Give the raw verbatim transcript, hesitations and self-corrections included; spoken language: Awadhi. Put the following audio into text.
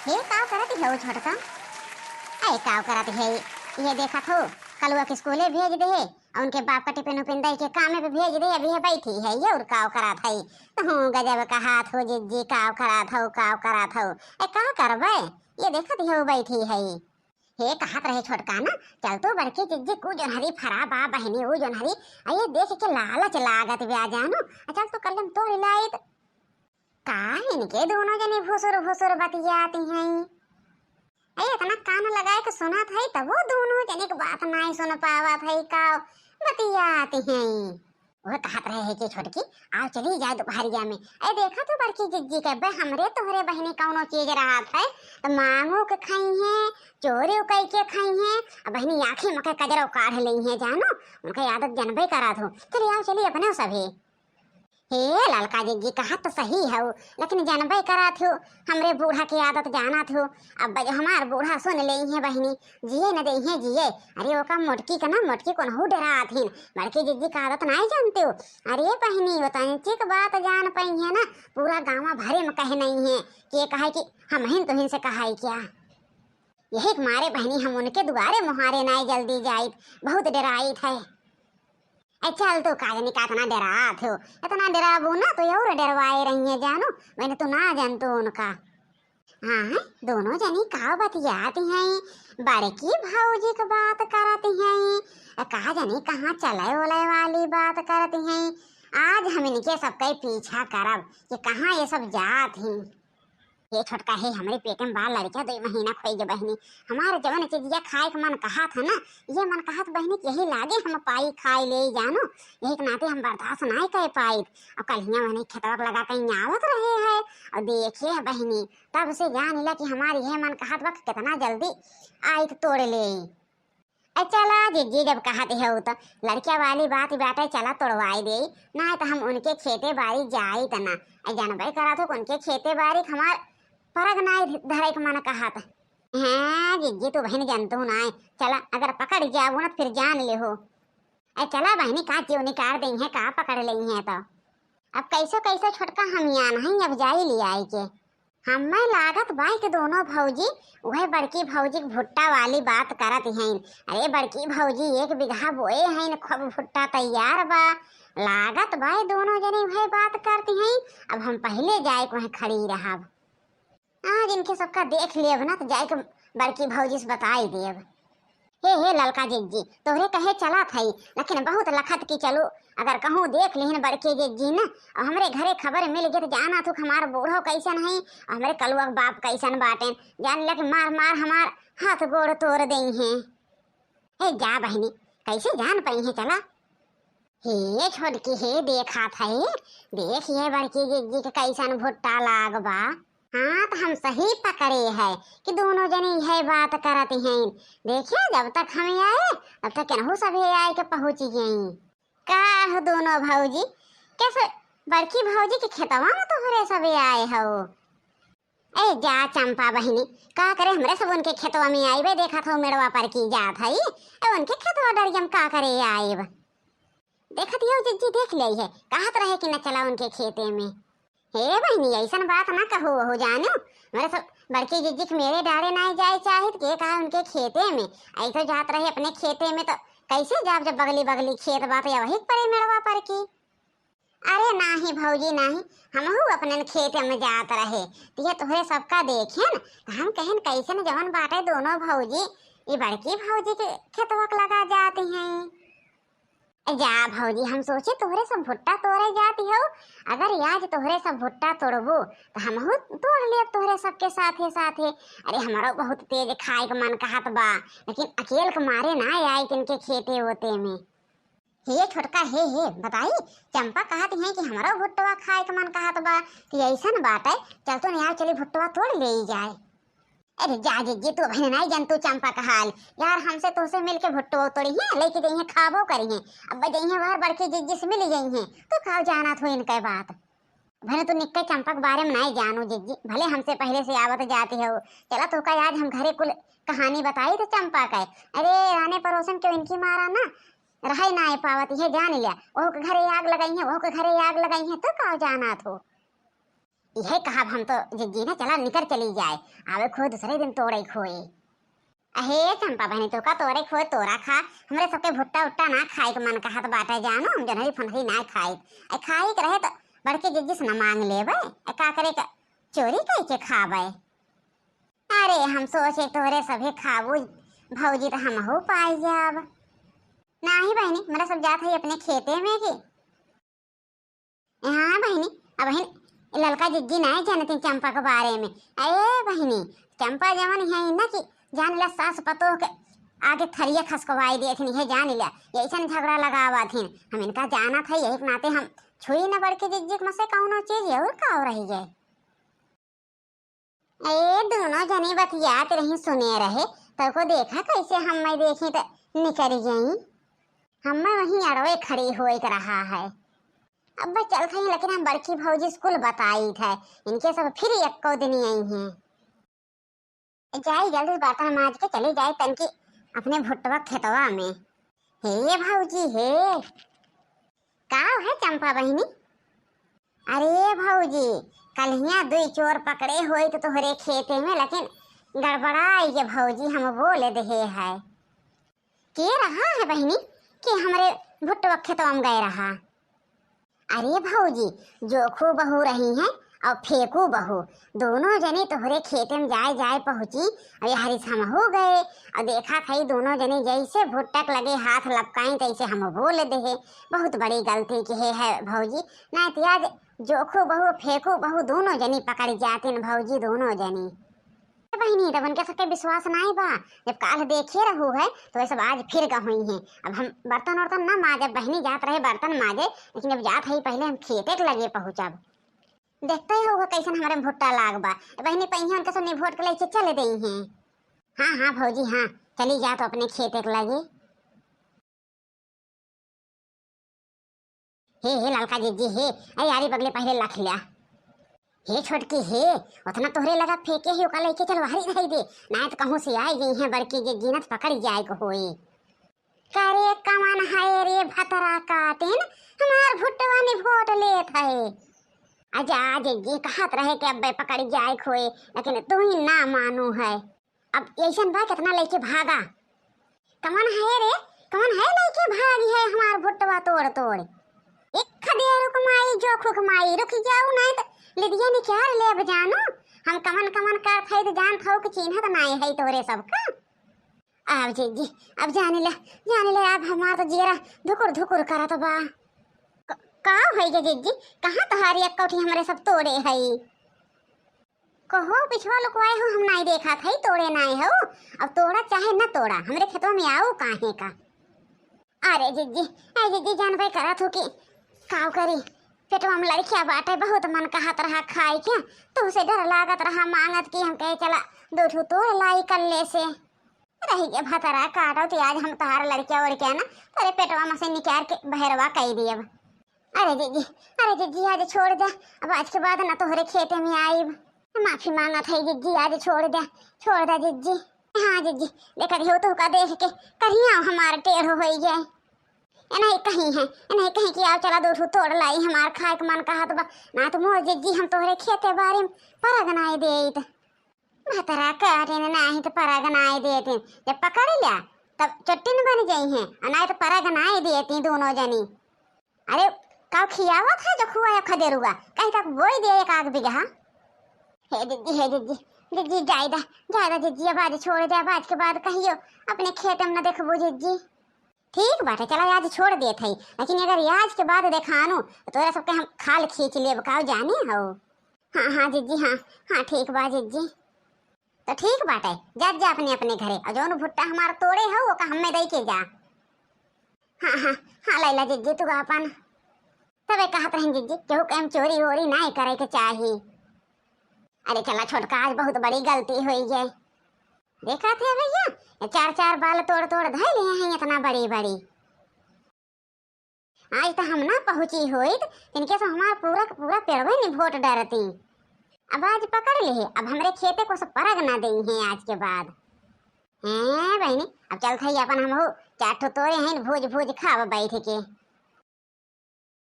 हे, काव करत है वो छोटका? अरे, काव करत है? ये देखत हो, कलुआ के स्कूले भेज दे है, और उनके बाप का टिफिन उफिन दे के कामे पे भेज दे, अभी ये बैठी है, ये और काव करत है? तो हूँ, गजब का हाथ हो जिज्जी, काव करत हो, काव करत हो? ए, का करबे? ये देखत है वो बैठी है। हे, कहत रहे छोटका ना, चल तो बड़की जिज्जी, कू जोनहरी फरा बा बहिनी, ऊ जोनहरी, आ ये देख के लालच लागत ब्या जानू, आ चल तो कल्लम तोड़ लाइत। का इनके दोनों जनी भुसुर भुसुर बतियाती हैं? ए, इतना कान लगाए के सुनत है, तब वो दोनों जनी के बात नाई सुन पावत है, का बतियाती हैं? वह कहत रहे है कि छोटकी, आओ चली जाए दोपहरिया में। ए, देखा तो बड़की जिज्जी के, बे हमरे तोहरे बहिनी कौनो चीज रहत है, तो मांगो के खाई हैं, चोरी कई के खाई हैं, अब बहिनी आँखी में के कजरो काढ़ लेई हैं, जानो, उनका आदत जनबे करत हो। चली आओ, चली अपने सभी। हे ललका जिज्जी, कहत तो सही हउ, लेकिन जनबे करत हो, हमरे बूढ़ा के आदत जानत हो। अब जो हमार बूढ़ा सुन लेई हैं बहिनी, जिए न देई हैं जिए। अरे ओका मोटकी के ना, मोटकी कोनहू डरात हिन, बड़की जिज्जी का आदत नाई जानते हो। अरे बहिनी, वो तो इंचिक बात जान पई है ना, पूरा गाँव भरे में कह नहीं है कि कहे कि हम हिन तो हिन से कहाई क्या। यही के मारे बहिनी हम उनके दुआरे मुहारे नाई जल्दी जाइत, बहुत डराइत है। ए, चल तू, का जानी का इतना डरात हो, इतना डराबू ना तो और डरवाए रही है जानो, मैंने तू ना जानतो उनका। हाँ, दोनों जनी का बतियात हैं, बड़की भौजी के बात करत हैं, ए, का जानी कहाँ चले ओले वाली बात करत हैं। आज हम इनके सबके पीछा करब कि कहाँ ये सब जात हैं। हे छोटका, हे हमरे पेट में बा लड़का, दुई महीना खोई गे बहिनी। हमार जवन चीजिया खाए के मन कहत है ना, ये मन कहत बहिनी कि यही लागे हम पाई खाए ले जानो, यही के नाते हम बर्दाश्त नाई कर पाइत। और कल हियाँ वहनी खेतवा के लगा कहीं आवत रहे है और देखे है बहिनी, तब से जान ला कि हमार यह मन कहत बा कि कितना जल्दी आइत तोड़ ले। ए, चला जिज्जी, जब कहत हऊ त लड़किया वाली बात बाटे, चला तोड़वाई देई, नाहीं त हम उनके खेते बारी जाई त ना। ए, जानबे करत हो, उनके खेते बारी हमार परग नाई धरे के मन कहत। हाँ जिज्जी, तू बहिन जनतू नाई, चला, अगर पकड़ जाबू न त फिर जान लेहो। ए, चला बहिनी, का जीव निकाल देई है, का पकड़ लेई है तो। अब कैसो कैसो छोटका हम यान हई, अब जाई लियाई के। हम्मे लागत बा कि दोनों भौजी उहे बड़की भौजी के भुट्टा वाली बात करत हईन। अरे बड़की भौजी एक बीघा बोए हईन, खूब भुट्टा तैयार बा। लागत बा दोनों जनी उहे बात करत हईन। अब हम पहिले जाए के वहीं खड़ी रहब। आज इनके सबका देख लेब ना, तो जाए के बड़की भौजी से बताई देब। हे, हे ललका जिज्जी, तोहरे कहे चलत हई, लेकिन बहुत लखत की चलू, अगर कहूँ देख लिहिन बड़की जिज्जी न, और हमरे घरे खबर मिल गई तो जाना थू हमार बूढ़ो कैसन है, और हमरे कलुआ के बाप कैसन बाटेन, जान ले कि मार मार हमार हाथ गोड़ तोड़ देई हैं। हे जा बहिनी, कैसे जान पई हैं, चला। हे छोटकी, हे देखा था, देख ये बड़की जिज्जी के कैसन भुट्टा लाग बा। हाँ, तो हम सही पकड़े है कि दोनों जने यह बात करत हैं। देखिए, जब तक हम आए, तब तक केनहू सभे आए के पहुँच गई। का हो दोनों भौजी, कैसे बड़की भौजी के खेतवा में तोहरे सभे आए हो? ए जा चंपा बहिनी, का करे हमरे सब उनके खेतवा में आइबे, देखत हो मेड़वा पर की जात हई, ए उनके खेतवा डरिया में का करे आइब? देखत हो जिज्जी, देख ले है, कहत रहे कि न चला उनके खेते में। हे बहिनी, ऐसन बात ना कहो हो जानू, हमरे सब बड़की जिज्जी के मेरे डारे ना जाए चाहित, के कहा उनके खेते में, ऐसे जात रहे अपने खेते में तो कैसे जाब जब बगली बगली खेत बात या वही परे मेड़वा पर की। अरे नाही भौजी नाही, हमहू अपने खेते में जात रहे, तो ये तोहरे सबका देखेन, तो हम कहन कैसे न जवन बाटे दोनों भौजी, ये बड़की भौजी के खेतवा के लगा जाती हैं। जा भौजी, हम सोचे तोहरे सब भुट्टा तोड़े जाती हो, अगर आज तोहरे सब भुट्टा तोड़बू तो हमहू तोड़ लेब तोहरे सबके साथे साथे। अरे हमरो बहुत तेज खाए के मन कहत बा, लेकिन अकेल के मारे ना आए इनके खेते होते में। हे छोटका, हे, हे, बताई, चंपा कहत हैं कि हमरो भुट्टवा खाए के मन कहत बा, कि ऐसन बाटे, चल तो यार चली भुट्टवा तोड़ ले जाए। अरे जा जिज्जी, तू बहन नाई जन तू चंपा का हाल, यार हमसे तोसे मिलके भुट्टवा तोड़ी हैं, लेके जइहें खाबो करी हैं, अब जइहें बाहर बड़की जिज्जी से मिली गई हैं, तू खाओ जाना थो इनके बात। भले तू निक्के चंपा के बारे में नाई जानू जिज्जी, भले हमसे पहले से आवत जाती हो। चला तो का आज हम घरे कुल कहानी बताई तो चंपा का। अरे राने पड़ोसन के इनकी मारा ना रहे नाई पावत, ये जान लिया, ओह के घरे आग लगाई है, ओह के घरे आग लगाई है, तो का जाना थो। इहे कहब हम तो जिज्जी ना, चला निकर चली जाए, आवे खोए दूसरे दिन तोड़े खोए। अहे चंपा बहिनी, तोका तोड़े खोए तोरा खा, हमरे सबके भुट्टा उट्टा ना खाए के मन कहत बाटे जानो, हम जनहरी फनहरी ना खाए। ए खाए के रहे तो बड़के जिज्जी से ना मांग लेबे, ए का करे का चोरी कई के खाबे। अरे हम सोचे तोहरे सभे खाबू भौजी तो हमहू पाई जाब। नाही बहिनी, हमरा सब जात है अपने खेते में के। हाँ बहिनी, अबहिन ललका जिज्जी नाहीं जानतिन चंपा के बारे में। अरे बहिनी, चंपा जवन है ना कि जान ला सास पतोह के आगे थरिया खसकवाई देथिन, ये जान ला, ये ऐसन झगड़ा लगावथिन। हम इनका जानत है, यही के नाते हम छुई न बड़के जिज्जी के मसे कौनो चीज और का हो रही है। ए, दोनों जनी बतियात रही, सुने रहे, तब को देखा कैसे हम्मे देखी त निकरी गई। हम्मे वहीं अड़वे खड़ी होए के रहा है। अब बस चलत हई, लेकिन हम बड़की भौजी स्कूल बताई थे, इनके सब फिर एक्को दिन आई हैं। जाई जल्दी बर्तन माज के चली जाई तनकी अपने भुट्टवा खेतवा में। हे भौजी हे, का है चंपा बहिनी? अरे भौजी, कल्हिया दुई चोर पकड़े होई तो तोहरे खेते में, लेकिन गड़बड़ाई के भौजी हम बोले देहे है। के रहा है बहिनी कि हमरे भुट्टवा खेतवा में गए रहा? अरे भौजी, जोखू बहू रही हैं और फेंकू बहू, दोनों जनी तोहरे खेते में जाए जाए पहुँची। और यहरी से हमहू गए और देखा थई दोनों जनी जैसे भुट्टा के लगे हाथ लपकाई तैसे हम बोल देहे। बहुत बड़ी गलती किहे है भौजी, नहीं तो आज जोखू बहू फेंकू बहू दोनों जनी पकड़ जातिन भौजी, दोनों जनी। ए बहिनी, तब उनके सबके विश्वास नाई बा। जब काल देखे रहू है तो ये सब आज फिर का हुई हैं। अब हम बर्तन वर्तन ना माजब, बहिनी जात रहे बर्तन माजे, लेकिन अब जात है पहले हम खेते के लगे पहुँचब। देखते ही होगा कैसन हमारे में भुट्टा लाग बा। ए बहिनी, पहिया उनके सब निभोट के लेके चले दई हैं। हाँ हाँ भौजी हाँ, चली जा तो अपने खेते के लगे। हे हे ललका जिज्जी हे, अरे यारी बगले पहले लख लिया। हे छोटकी हे, उतना तोहरे लगा फेंके ही ओका लेके चल बाहरी रही दे, ना तो कहूँ से आई गई हैं बड़की जिज्जी ना तो पकड़ जाए को होए। करे कमन है रे भतरा काटिन, हमार भुट्टवा निभोट लेत है। अजा जिज्जी कहत रहे कि अब्बे पकड़ जाए को होए, लेकिन तू ही ना मानू है। अब ऐसन बा कितना लेके भागा। कमन है रे, कमन है लेके भागी है हमार भुट्टवा तोड़ तोड़। एक खदेरू के माई, जोखू के माई, रुक जाऊ नाई त लिदिया निकाल लेब जानू। हम कमन कमन करत है त जानत हऊ कि चिन्हत नाई है तोरे सबका। अब जिज्जी, अब जाने ले, जाने ले, अब हमार त जियरा धुकुर धुकुर करत बा। क-, का होई गे जिज्जी, कहाँ तोहारी एक्कौठी हमरे सब तोड़े हई? कहो पिछवा लुकवाए हो, हम नाई देखा थई, तोड़े नाई हो। अब तोड़ा चाहे न तोड़ा, हमरे खेतवा में आओ काहे का। अरे जिज्जी, ए जिज्जी, जानबे करत हो कि काव करी, पेटवा में लड़किया बाटे, बहुत मन कहत रहा खाए के, तुहसे डर लागत रहा मांगत कि हम कहे चला दो ठो तोड़ लाई कल्ले से। रही के भतरा काटो कि आज हम तोहार लड़किया ओड़किया ना तोरे पेटवा में से निकाल के बहरवा कई दियब। अरे जिज्जी, अरे जिज्जी, आज छोड़ दे, अब आज के बाद ना तोहरे खेते में आइब। माफी मांगत है जिज्जी, आज छोड़ दे, छोड़ दे जिज्जी। हाँ जिज्जी, देखत हो तो का देख के करिया हमार टेढ़ होई गए। ए नहीं कहीं है, ए नहीं कहीं कि आओ चला दो ठो तोड़ लाई, हमार खाए के मन कहत बा, ना तो मोर जिज्जी हम तोहरे खेते बारी में परग नाई देइत। भतरा काटिन नाही त परग नाई देतिन। जब पकड़ लिया, तब चट्टिन बन जाई हैं, और नाही त परग नाई देती दोनों जनी। अरे, काव खियावत है जोखुआ या खदेरुआ? कहीं तक बोई दे एक आग बिगहा। हे जिज्जी, हे जिज्जी, जिज्जी, जायदा, जायदा जिज्जी, अब आज छोड़ दे, अब आज के बाद कहियो अपने खेत में न देखबू जिज्जी। ठीक बाटे, चला आज छोड़ देत हई, लेकिन अगर आज के बाद देखानू, तो तोरा सबके हम खाल खींच लेब, काव जाने हो? हाँ, हाँ, जिज्जी, हाँ, हाँ, ठीक बा, जिज्जी। तो ठीक बाटे, जात जा अपने, अपने घरे, और जौन भुट्टा हमार तोड़े हो, ओका हमें दे के जा। हाँ, हाँ, हाँ, लैला जिज्जी, तू अपन। तबे कहत रहन जिज्जी, केहू के हम चोरी वोरी नाई करे के चाही। अरे चला छोटका, आज बहुत बड़ी गलती होई गई। देखा थे भैया, ये चार चार बाल तोड़ तोड़ धै लिए हैं, इतना बड़ी बड़ी। आज तो हम ना पहुँची होइत, इनके से हमार पूरा के पूरा पेड़वे निभोट डरती। अब आज पकड़ ले, अब हमरे खेते को सब परग ना देई हैं आज के बाद। हैं बहिनी, अब चलत हई अपन हमहू चार ठो तोड़े हैं, भूज भूज खाब बैठ के।